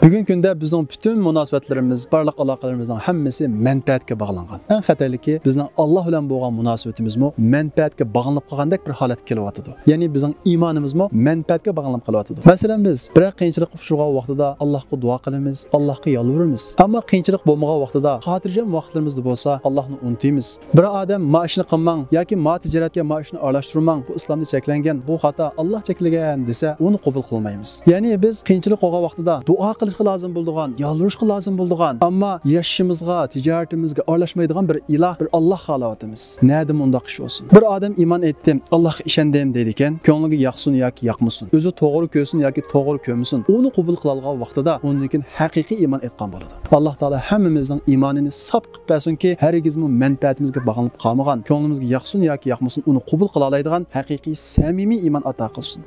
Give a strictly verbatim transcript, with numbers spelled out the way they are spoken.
بۈگۈنكى كۈندە بىزنىڭ پۈتۈن مۇناسىۋەتلىرىمىز، بارلىق ئالاقىلىرىمىزنىڭ ھەممىسى مەنپەئەتكە باغلانغان. ئەڭ خەتەرلىكى، بىزنىڭ ئاللاھ بىلەن بولغان مۇناسىۋىتىمىزمۇ مەنپەئەتكە باغلىنىپ قالغاندەك بىر ھالەتكە كېلىۋاتىدۇ. يەنى بىزنىڭ ئىمانىمىزمۇ مەنپەئەتكە باغلىنىپ قېلىۋاتىدۇ. مەسىلەن، بىز بىرەر قىيىنچىلىققا ئۇچرىغان ۋاقتىدا ئاللاھقا دۇئا قىلىمىز، ئاللاھقا يالۋۇرىمىز. ئەمما قىيىنچىلىق بولمىغان ۋاقتىدا، خاتىرجەم ۋاقىتلىرىمىزدا بولسا، ئاللاھنى ئۇنتۇيمىز. بىر ئادەم ما ئىشنى قىلماڭ ياكى ما تىجارەتكە ما ئىشنى ئارىلاشتۇرماڭ، بۇ ئىسلامدا چەكلەنگەن، بۇ خاتا، ئاللاھ چەكلىگەن دېسە، ئۇنى قوبۇل قىلمايمىز. يەنى بىز قىيىنچىلىق بولغان ۋاقتىدا دۇئا قىلىشقا لازىم بولىدىغان، يالۋۇرۇشقا لازىم بولىدىغان، ئەمما ياشىشىمىزغا، تىجارىتىمىزگە ئارىلاشمايدىغان بىر ئىلاھ، بىر ئاللاھ خالاۋاتىمىز. نەدىمۇ ئۇنداق ئىش بولسۇن. بىر ئادەم ئىمان ئېيتتىم، ئاللاھقا ئىشەندىم دەيدىكەن، كۆڭلىگە ياقسۇن ياكى ياقمىسۇن، ئۆزى توغرا كۆرسۇن ياكى توغرا كۆرمىسۇن، ئۇنى قوبۇل قىلالىغان ۋاقتىدا ئۇندىن كېيىن ھەقىقىي ئىمان ئېيتقان بولىدۇ. ئاللاھ تائالا ھەممىمىزنىڭ ئىمانىنى ساپ قىلىپ بەرسۇنكى، ھەرگىزمۇ مەنپەئەتىمىزگە باغلىنىپ قالمىغان، كۆڭلىمىزگە ياقسۇن ياكى ياقمىسۇن، ئۇنى قوبۇل قىلالايدىغان ھەقىقىي سەمىمىي ئىمان ئاتا قىلسۇن.